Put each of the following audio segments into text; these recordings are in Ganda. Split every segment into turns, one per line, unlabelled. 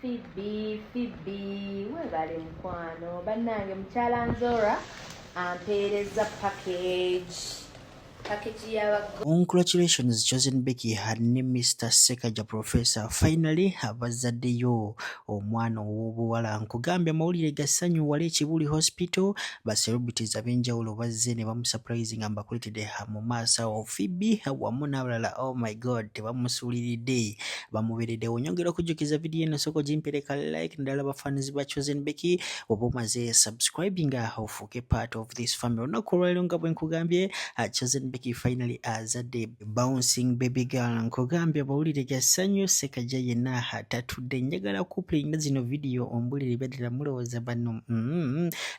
Phoebe, Phoebe, webale mukwano. Bannange, mukyala Nzora ampeereza package. Package y'aba
Congratulations, Chosen Becky ne Mr Sekaja Professor. Finally abazaddeyo omwana ow'obuwala. Nkugambye, amawulire ga ssanyu. Wali Ekibuli Hospital, ba celebrities ab'enjawulo bazze ne bamusurprise nga mbakuleetedde mu maaso awo. Phoebe wamu n'abalala, oh my God, tebamusuuliridde, bamubeereddewo. Nyongera okujjukiza, vidiyo eno sooka ogimpereka like, naddala bafans ba Chosen Becky. Oba omaze subscribing, ofuuke part of this family. Olunaku olwaleero, nga bwe nkugambye, Chosen Becky finally azadde bouncing baby girl. Nkugambye, amawulire ga ssanyu. Sekajja yenna tatudde. Njagala kuplayinga zino vidiyo ombulire ebyadala. Mulowooza bano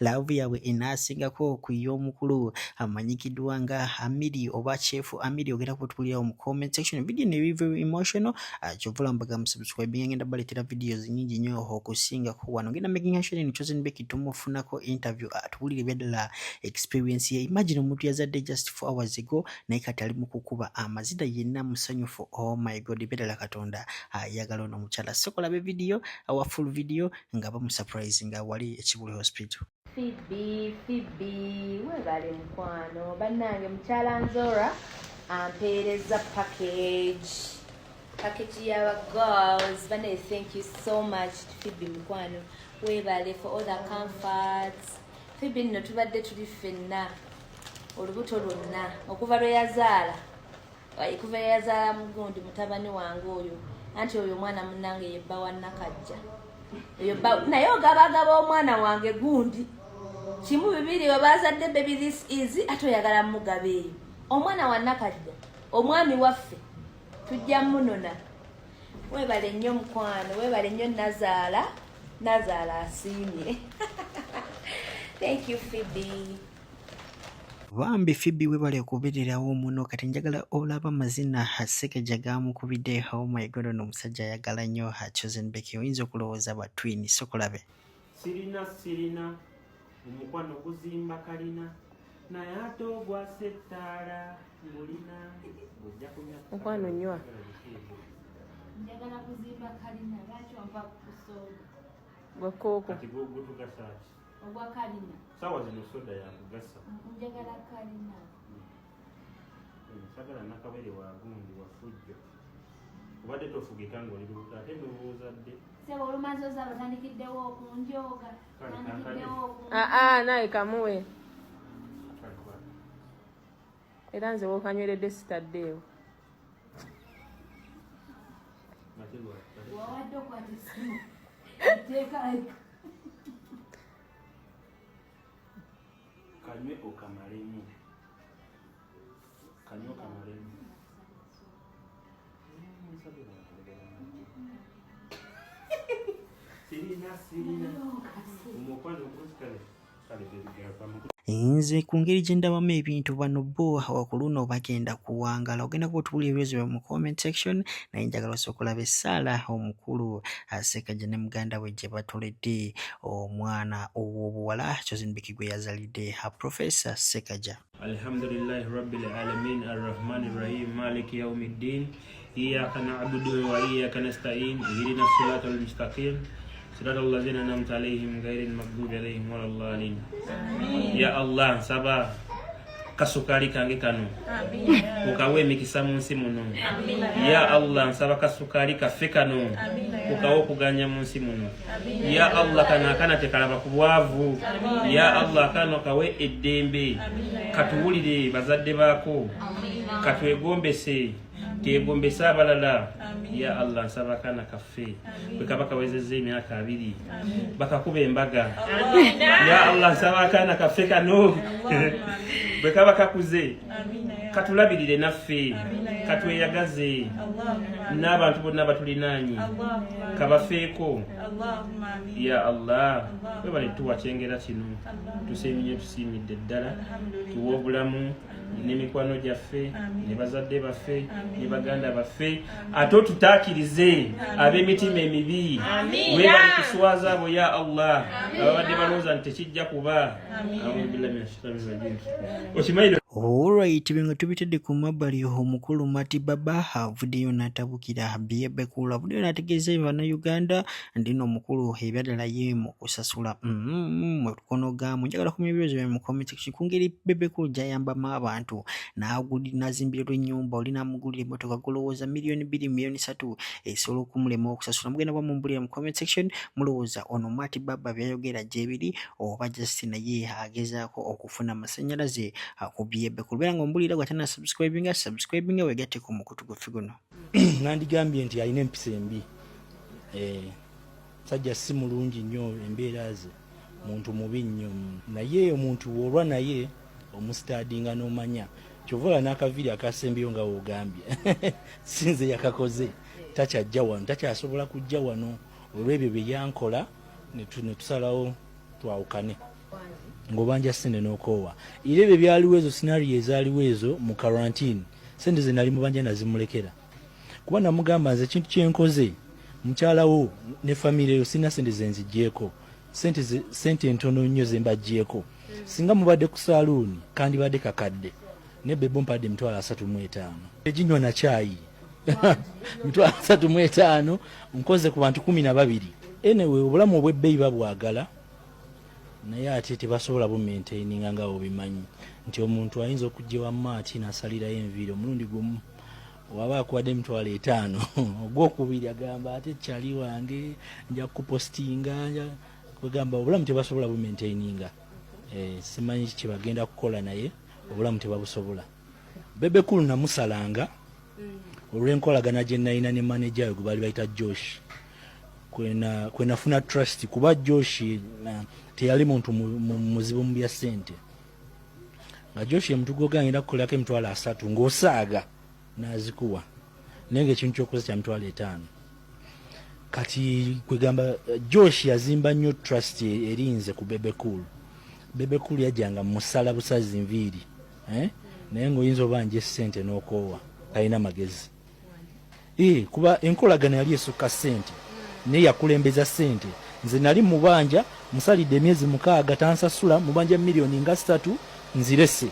love yaabwe enaasingako ku y'omukulu amanyikiddwa nga Amiri oba Chef Amiri? Ogenda kutubulirawo mu comment section. Video ne very emotional. Kyovula mbaga musubscribe, ngenda baleetera videos nyingi nnyo okusingako wano. Ngenda making sure ni Chosen Becky tumufunako interview, atuwulire ebyadala experience ye. Imagine omuntu yazadde just 4 hours ago, naye kati ali mu kukuba amazina, yenna musanyufu. Oh my God, ebyadala Katonda ayagala ono omukyala. Sokolabe video, awa full video nga bamusurprise nga wali Ekibuli Hospital.
Phoebe, Phoebe, webale mukwano. Bannange, mukyala Nzora ampeereza package. Package y'aba girls. Bannange, thank you so much, Phoebe mukwano. Webale for all the comforts. Phoebe nno tubadde tuli ffenna olubuto lwonna okuva lwe yazaala, okuva lwe yazaala mugundi mutabani wange oyo, anti oyo omwana munnange yebba wa Nakajja oyo naye ogabagaba omwana wange gundi kimu bibiri we bazadde baby. This is ate oyagala mugaba eyo omwana wa Nakajja, omwami waffe tujja munona. Webale nnyo mukwano, webale nnyo nazaala, nazaala asiimye. Thank you, Phoebe.
Bambi Phoebe, webale kubeererawo muno. Kati njagala olaba amazina Ssekajja gamukubidde. Oh my God, ono omusajja ayagala nnyo Chosen Becky, oyinza okulowooza ba twin. Sokolabe.
Sirina, sirina omukwano guzimba kalina, naye ate ogwasa ettaala ngulina ojja kunywa.
Mukwano, nywa.
Njagala kuzimba kalina, lwaki onva ku soda?
Gwa Coke.
Kati gutugasa ki?
Ogwa kalina.
Saawa zino soda yakugasa.
Njagala kalina.
Sagala nakabere wa gundi wa fujjo, obadde tofugika ngaoli lubuto ate nobuuzadde.
Sebo, olumaze ozaala otandikiddewo okunjooga.
Kale,
otandikiddewo okunjooga.
Aa, naye kamuwe.
Kale, kwata.
Era nze wokanyweredde sitaddeewo.
Ate lwaki?
Wawadde okwata essimu etteeka.
Kanywe okamalemu, kanywe okamalemu. Sirina, sirina omukwano guzikale. Kale, baby girl, kamu.
Nze ku ngeri gye ndabamu ebintu, bano bo ku luno bagenda kuwangala. Ogenda kuba otuwulira ebibuuzo byo mu comment section, naye njagala osooka olaba essaala omukulu Ssekajja ne muganda we gye batoledde omwana ow'obuwala Chosen Becky gwe yazalidde Professor Ssekajja.
Alhamdulillahi rabbil alamin, arrahmani rrahim, maliki yaumi ddin, iyaka nabudu wa iyaka nastain, ihdina sirata almustaqim, sirata allazina anamta alaihim ghairi lmaghdubi alaihim walallalin. Ya Allah, nsaba kasukali kange kano okawa emikisa mu nsi muno. Ya Allah, nsaba kasukali kaffe kano okawa okuganya mu nsi muno. Ya Allah, kano akaana tekalaba ku bwavu. Ya Allah, kano kawe eddembe, katuwulire bazadde baako, katwegombese, kegombese abalala. Ya Allah, nsaba akaana kaffe bwe kaba kawezezza emyaka 20 bakakuba embaga. Ya Allah, nsaba akaana kaffe kano bwe kaba kakuze katulabirire naffe, katweyagaze n'abantu bonna batulinaanye, kabafeeko. Ya Allah, webale tuwa kyengera kino, tusiimye, tusiimidde ddala. Tuwe obulamu. Ne mikwano gyaffe ne bazadde baffe ne baganda baffe, ate otutaakirize ab'emitima emibi. Webale kuswaza abo ya Allah ababadde balowooza nti tekijja kuba. Okimanyi.
Alright, bino tubitedde ku mabbali. Omukulu Mati Baba avuddeyo n'atabukira Bebe Cool, avuddeyo n'ategeeza Bannayuganda nti nno omukulu ebyaddala ye mu kusasula mwetukonogamu. Njagala kumanya ebirowoozo byammwe mu comment section ku ngeri Bebe Cool gy'ayambamu abantu, n'azimbirwa ennyumba, oli n'amugulira emmotoka, golowooza 2 miliyoni, 3 miliyoni esobola okumulema okusasula. Mugenda bwa mumbulira mu comment section, mulowooza ono Mati Baba by'ayogera gyebiri oba just naye agezaako okufuna amasannyalaze ku Bebe Cool? Beera nga ombulira. Gwe atana subscribinga, subscribinga, wegatte ku mukutu gwaffe guno.
Nandigambye nti alina empisa embi. Musajja si mulungi nnyo, embeera ze muntu mubi nnyo, naye omuntu bw'olwa naye omustudyinga n'omanya. Kyova olaba n'akaviiri akasembyeyo nga woogambye sinze yakakoze, takyajja wano, takyasobola kujja wano olw'ebyo bye yankola, ne tusalawo twawukane. Ng'obanja ssente n'okoowa, era ebyo byaliwo, ezo scenario ezaaliwo ezo mu quarantine, sente ze nali mubanja nazimulekera, kuba namugamba nze ekintu kyenkoze mukyalawo ne famire yo sirina sente zenziggyeko, sente entono nnyo zembaggyeko. Singa mubadde ku saaluuni kandibadde kakadde, ne bebo mpadde 35,000 eginywa na kyayi, 35,000 nkoze ku bantu 12. Anyway, obulamu obw'ebbeeyi babwagala, naye ate tebasobola bumaintaininga. Nga obimanyi nti omuntu ayinza okujja ewa Maati n'asalirayo enviiri omulundi gumu, waba akuwadde 50,000, ogwokubiri agamba ate kyali wange nja kupostinga. Kwegamba obulamu tebasobola bumaintaininga. Simanyi kyebagenda kukola, naye obulamu tebabusobola. Bebe Cool namusalanga olw'enkolagana gye nalina ne manager we gwe baali bayita Josh, kwenafuna trust, kuba Josh teyali muntu muzibu mu bya ssente. Nga Josh ye muntu gwogenda kukolako 30,000 ng'osaaga n'azikuwa, naye nga ekintu kyokoze kya 50,000. Kati kwegamba Josh yazimba nnyo trust erinze ku Bebe Cool. Bebe Cool yajjanga musala busazi nviiri, eh? Naye ng'oyinza obanja essente n'okoowa, talina magezi. Kuba enkolagana yali esukka ssente, naye yakulembeza ssente. Nze nali mubanja, musalidde emyezi 6 tansasula, mubanja miliyoni nga 3 nzirese,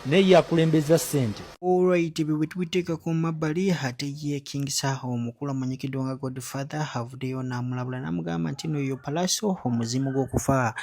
naye yakulembeza ssente.
Alright, ebyo bwe tubiteeka ku mabbali, ate ye King Saha omukulu amanyikiddwa nga Godfather avuddeyo n'amulabula n'amugamba nti no yo Pallaso omuzimu gw'okufa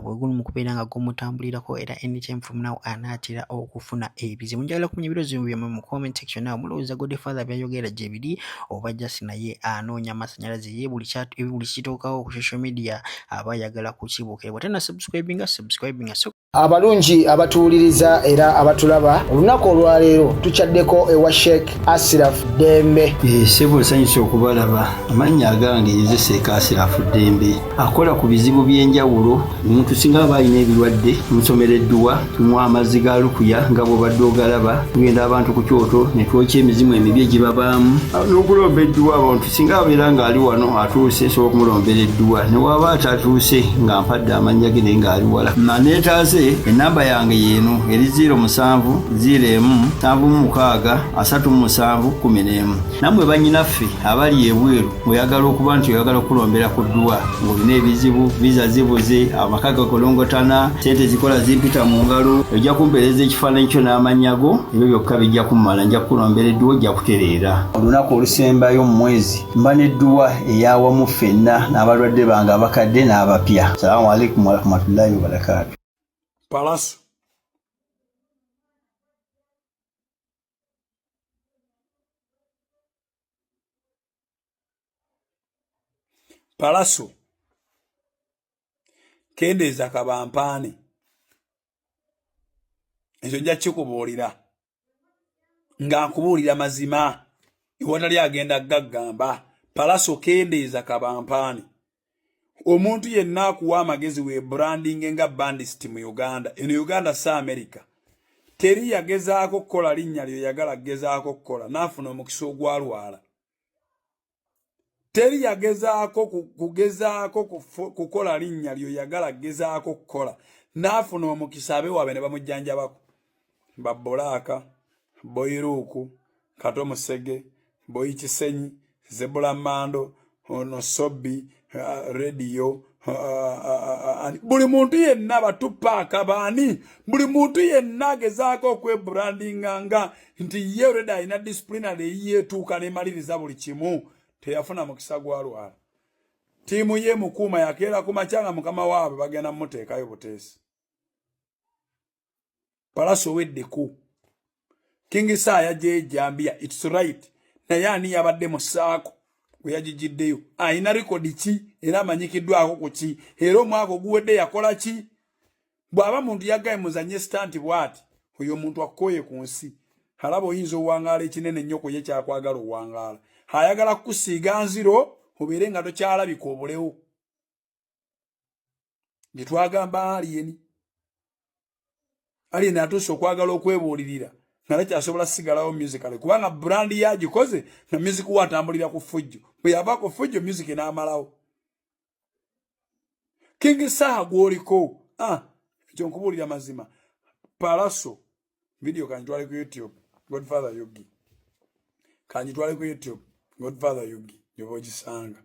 bwe guli mu kubeera nga gumutambulirako, era anytime from now anaatera okufuna ebizibu. Njagala kumanya ebirowoozo byammwe mu comment section awo. Mulowooza Godfather byayogera gye biri oba just naye anoonya amasannyalaze? Ye buli kituukawo ku social media aba ayagala kukibuukira. Bw'otana subscribinga, subscribinga. So
Abalungi abatuwuliriza era abatulaba, olunaku olwaleero tukyaddeko ewa Sheikh Asiraf Ddembe.
Ssebo, nsanyusa okubalaba. Amannya agange nze Sheikh Asirafu Ddembe, akola ku bizibu by'enjawulo. Omuntu singa aba alina ebirwadde, tumusomera edduwa, tumuwa amazzi ga lukuya nga bw'obadde ogalaba. Tugenda abantu ku kyoto ne twokya emizimu emibi egibabaamu n'okulomba edduwa. Abantu singa abeera ng'ali wano atuuse, nsobola okumulombera edduwa, ne waba atatuuse nga mpadde amannya ge naye ng'ali wala naneetaase, enamba yange yeeno eri 07 01 76 37 11. Nammwe bannyinaffe abali ebweru, ng'oyagala okuba nti oyagala okulombera ku dduwa, ng'olina ebizibu, visa zibuze, amaka gakolongotana, sente zikola zimpita mu ngalo, ojja kumpeereza ekifaananyi kyo n'amannya go, ebyo byokka bijja kummala, nja kukulombera edduwa, ojja kutereera. Olunaku olusembayo mu mwezi mba n'edduwa eyawamu ffenna n'abalwadde bange abakadde n'abapya. Salaamu alaikum warahmatullahi wabarakaatu.
Pallaso, Pallaso, kendeeza kabampaane. Ekyo nja kikubuulira nga nkubuulira mazima, ewatali agenda gaggamba. Pallaso, kendeeza kabampaane. Omuntu yenna akuwa amagezi we branding nga bandist mu Uganda eno, Uganda si America. Teri yagezaako kukola linnya lyoyagala kugezaako kukola n'afuna omukisa ogwalwala. Teri yagezaako kugezaako kukola linnya lyoyagala kugezaako kukola n'afuna omukisa, abeewaabe ne bamujjanjabako. Babulaaka, Boyiruuku, Kato Musege, Boyi Kisenyi, Zebula Mando, ono Sobbi, Radio, buli muntu yenna batupaaka baani, buli muntu yenna agezaako okwebrandinga nga nti ye already alina disciplinary eyiye etuuka n'emaliriza buli kimu, teyafuna mukisa gwa lwala. Ttiimu ye mukuuma yakeera ku makya nga mukama waabwe bagenda mumuteekayo buteesi. Palaso oweddeku. King Saha yajjayo ejjambiya, it's right, naye ani yabadde mu saako gwe yagigiddeyo? Alina rekodi ki era amanyikiddwako ku ki? Era omwaka oguwedde yakola ki? Bw'aba muntu yagaye muzanye sitanti bw'ati, oyo omuntu akooye ku nsi. Alaba oyinza owangaala ekinene ennyo ku ye kyakwagala owangaala. Ayagala kukusiiga nziro obeere nga tokyalabika obulewo. Gye twagamba aliyeni. Aliyeni atuuse okwagala okwebuulirira nga takyasobola sigalawo musically kubanga brand ye agikoze nga music we atambulira ku ffujjo. Bwe yava ku ffujjo music n'amalawo. King Saha gw'oliko, ekyo nkubuulira mazima. Palaso video kanjitwale ku YouTube, Godfather Yugi. Kanjitwale ku YouTube, Godfather Yugi, gyoba ogisanga.